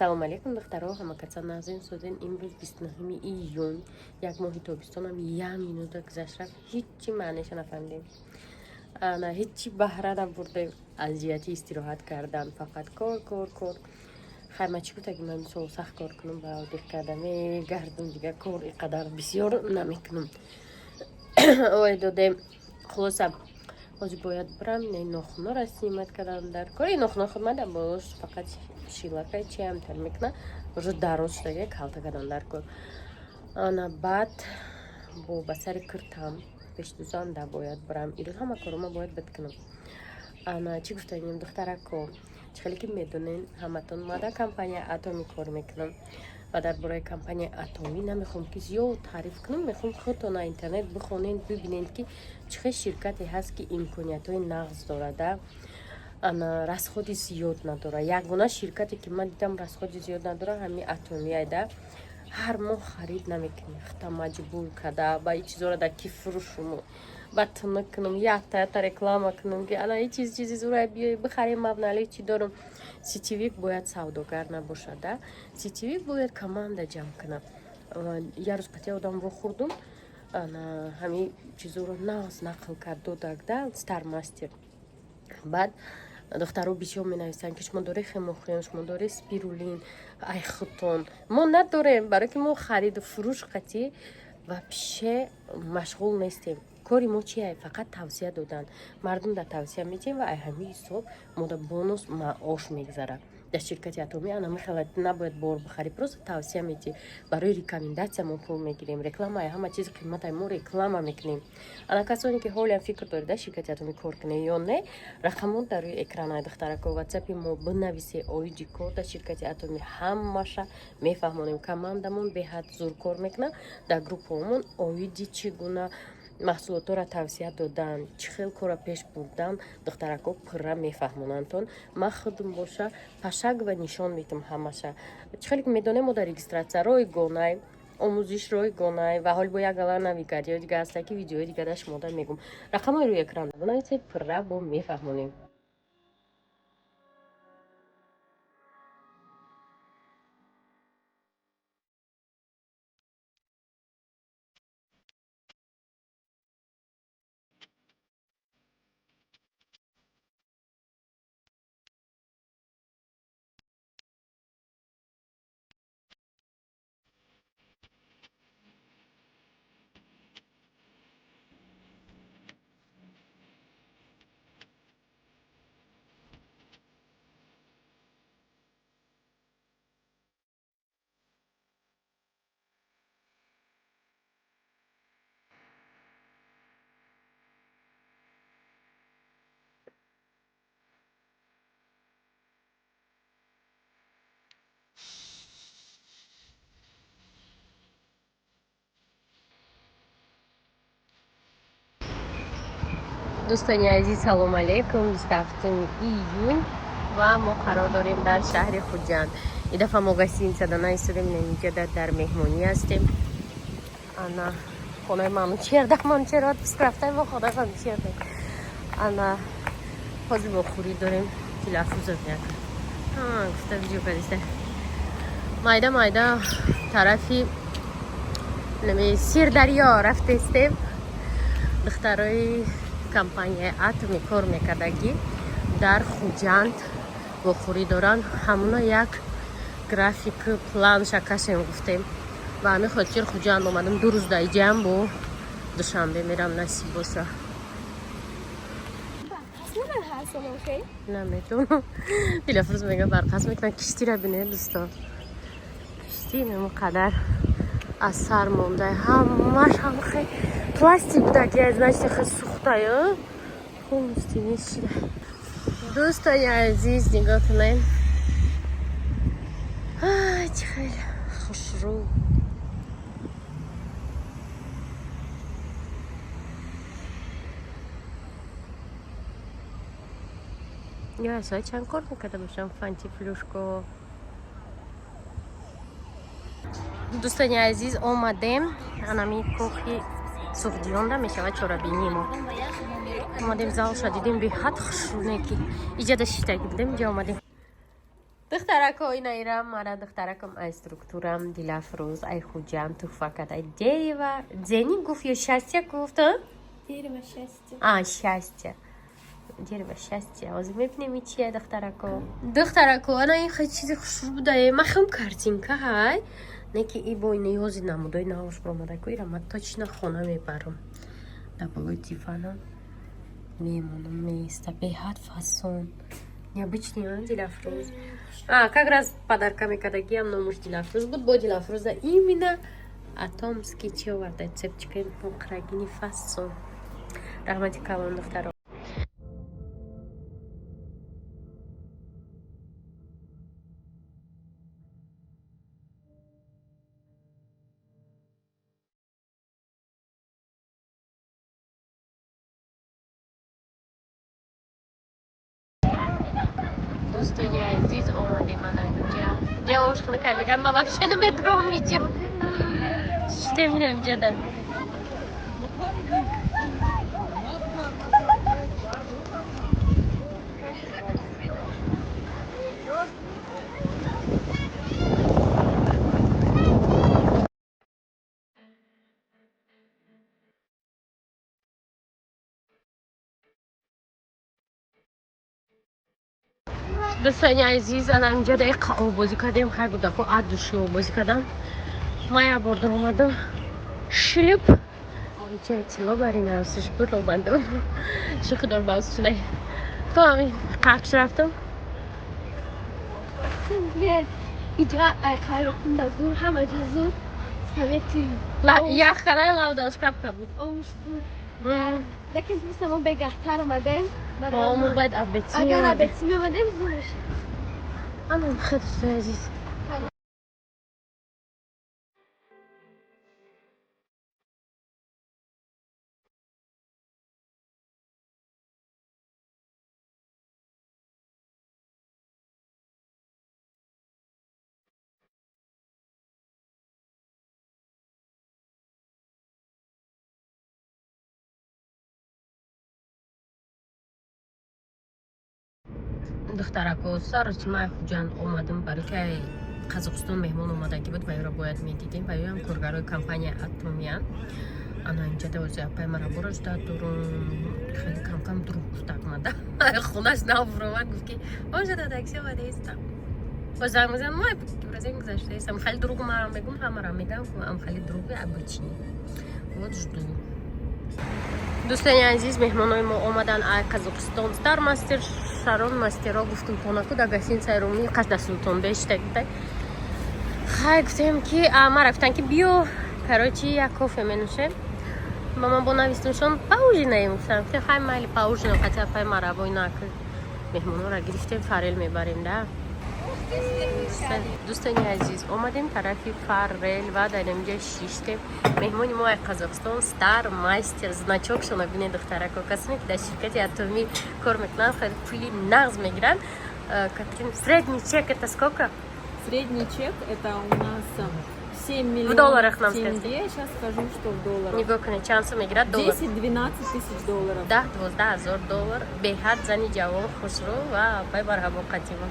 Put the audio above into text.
Салому алейкум, духтаро, ҳамакаса назин созен. Имрӯз 29 июн, як моҳи тобистонам як минута гузашт, рафт, ҳичи маънеша нафаҳмидем, ана ҳичи баҳра набурдем аз ҷиҳати истироҳат кардан, фақат кор, кор, кор. Хай, ма чӣ гуфтагим? Ман мисол сахт кор кунам, ба отдых карда мегардум, дигар кор ин қадар бисёр намекунам. Ой, додем. Хулоса, ҳозир бояд бирам ин нохунора снимать кардам дар кори нохуно хидмат бош, фақат шилакай чиам тар мекуна, уже дароз шудага, калта кардам дар кор. Ана баъд бо ба сари киртам пештузанда бояд бирам. Ирӯз ҳама корома бояд бит кунам. Ана чӣ гуфтанем, духтарако? Чӣ хеле ки медонен ҳаматон, ма дар компания Атоми кор мекунам ва дар бораи компанияи Атомӣ намехоҳам ки зиёд таъриф кунам, мехоҳам худтон аз интернет бихонед, бибинед, ки чӣ хел ширкате ҳаст, ки имкониятҳои нағз дорада, ана расходи зиёд надорад. Ягона ширкате ки ман дидам, расходи зиёд надорад, ҳамин Атомиайда. Ҳар моҳ харид намекунӣ, хата маҷбур када ба и чизоро дар ки фурӯшуму ба тунук кунам, якта якта реклама кунам, ки ана и чиз чизи зура, биёй бихарем. Мабнали чӣ дорам? Сетевик бояд савдогар набошада, сетевик бояд команда ҷамъ кунад. Як рӯз қатъи одам вохӯрдум, ана ҳамин чизоро нағз нақл кард, додагда стармастер. Баъд духтаро бисёр менависанд, ки шумо доред хемохрем, шумо доред спирулин, ай худтон. Мо надорем, барое ки мо хариду фурӯш қатъи вообще машғул нестем. Кори мо чия? Фақат тавсия додан. Мардум дар тавсия медиҳем ва ай ҳамин ҳисоб мода бонус, маош мегузарад. Дар ширкати Атомӣ ана мехелад, набояд бор бихарӣ, просто тавсия медиҳӣ. Барои рекомендация мо пул мегирем. Реклама ай ҳама чиз қиматай, мо реклама мекунем. Ана касоне ки ҳолиам фикр доред, дар ширкати Атомӣ кор кунед ё не, рақамон дар рӯи экран, духтарако, ватсапи мо бинависе. Оиди кор дар ширкати Атомӣ ҳамаша мефаҳмонем. Командамон беҳад зур кор мекунад. Дар группаомон оиди чӣ гуна маҳсулотҳоро тавсия додан, чӣ хел корро пеш бурдан, духтарако пурра мефаҳмонандтон. Ман худам боша пошагово нишон медиҳам ҳамаша. Чӣ хеле ки медонем, мо дар регистрация ройгонай, омӯзиш ройгонай ва ҳоли бо як гала навигариҳои дига ҳаста, ки видеои дигара шумода мегӯм. Рақамҳои рӯи экран бинависед, пурра бо мефаҳмонем. Дӯстони азиз, салому алейкум. 27 июн ва мо қарор дорем дар шаҳри Хуҷанд. Ин дафъа мо гостиницада наистодем, инҷода дар меҳмонӣ ҳастем. Ана хонаи Манучер, да Манучер отпуск рафта, мо хонаи Манучер. Ана ҳозир вохӯрӣ дорем. Тилафузо як гуфта видео кардиста. Майда майда тарафи Сирдарё рафтестем. Духтарои компанияи Атоми кор мекардагӣ дар Хуҷанд вохӯрӣ доранд. Ҳамуна як график, план шакашем гуфтем. Ба ҳамин хотир Хуҷанд омадам. 2 рӯз дар иҷаам, бо Душанбе мерам, насиб боша. Наметонам. Дилафрӯз мега, барқас мекунам. Киштира бинед, дӯсто, кишти инам қадар аз сар монда, ҳамаш ҳам хе пластик будаки, значит, хе сӯхтаю полностью нест шуда. Дӯстони азиз, нигоҳ кунед, чӣ хеле хушрӯ. Я соат чанд кор мекарда бошам, фантифлюшко. Дӯстони азиз, омадем анами кохи Суғдионда мешавад чорабинии мо. Омадем, залша дидем, беҳад хушрӯне, ки иҷада шиштагӣ будем, инҷа омадем. Духтарако, ина ирам мара духтаракам ай структурам Дилафрӯз ай Хуҷам туҳфа карда. Дерево дзени гуфт ё счастья гуфт, а? Дерево счастья. А, счастья. Дерево счастья. Ҳозир мебинем, и чия, духтарако. Духтарако, ана ин хеле чизи хушрӯ будае. Ман хелм картинка ҳай. Не ки и бо ина ҳозир намудои навош баромадаку, ира ман точно хона мебарам. Дар болои диванам мемонам, меиста. Беҳад фасон. Необычный, а, Дилафрӯз? А, как раз подарка мекардагиам номуш Дилафрӯз буд, бо Дилафрӯза именно атомский чи оварда, цепочкаи нуқрагини фасон. Раҳмати калон, духтаро. Дӯстони азиз, омадем ана инҷа. Ҷа ошхона кардагам, ман вообще намедурам иҷа. Шитем инҷа. Дӯстони азиз, ана инҷа даиқа оббозӣ кардем. Хай, будако от души оббозӣ кардам. Ман як бор даромадам, шлюп иҷа тилло бари навсиш буд, омадам, шӯхидор баз шудай, то ҳамин қақш рафтам. Иҷа ай қайроқунда зур, ҳама ҷо зур. Совети. Ях карай лавдаш капка буд. Ош буд. Лекин просто мо бегаҳтар омадем. Мо бояд абетӣ. Агар абетӣ меомадем, зур мешуд. Ана хел, дӯстони азиз. Духтарако, сарочи ман Хуҷанд омадам, барои ки Қазоқистон меҳмон омадагӣ буд ва ёро бояд медидем, ва ёам коргарои компания Атомиян. Ана инҷа давози апай мара борожда дурум, хеле камкам дурӯғ гуфтак мада хонаш набуромад, гуфт ки ожа да такси омадаистам, боз занг мезанам, мо разем гузаштаистам. Хеле дурӯғ марам мегум, ҳамарам мегам, ам хеле дурӯғи обычный. Вот, жду. Дӯстони азиз, меҳмонои мо омадан ай Қазоқистон, стар мастер, шарон мастеро. Гуфтум тонаку дар гостиницаи Румӣ қаш дар Султонбе шитагитай. Хай, гуфтем ки мара гуфтан ки биё, короче, як кофе менӯшем. Ба ман бо навистумшон поужинаем, гуфтам. Гуфтем, хай, майли, поужинаем. Хотя пай марабой нак меҳмонора гирифтем, форель мебарем да. Дӯстони азиз, омадем тарафи форель ва дар инҷа шиштем. Меҳмони мо ай Қазоқистон, стар мастер, значокшона бинед, духтарако. Касоне ки дар ширкати Атомӣ кор мекунанд, хеле пули нағз мегиранд. Катрин, средний чек это сколько? Средний чек это у нас 7 миллионов В долларах нам тенге. скажите. Сейчас скажу, что в долларах. Нигоҳ кунед, чанд сум мегирад доллар. 10-12 тысяч долларов. 10-12 ҳазор доллар. Беҳад зани ҷавон, хушрӯ ва апай барҳамо қатима.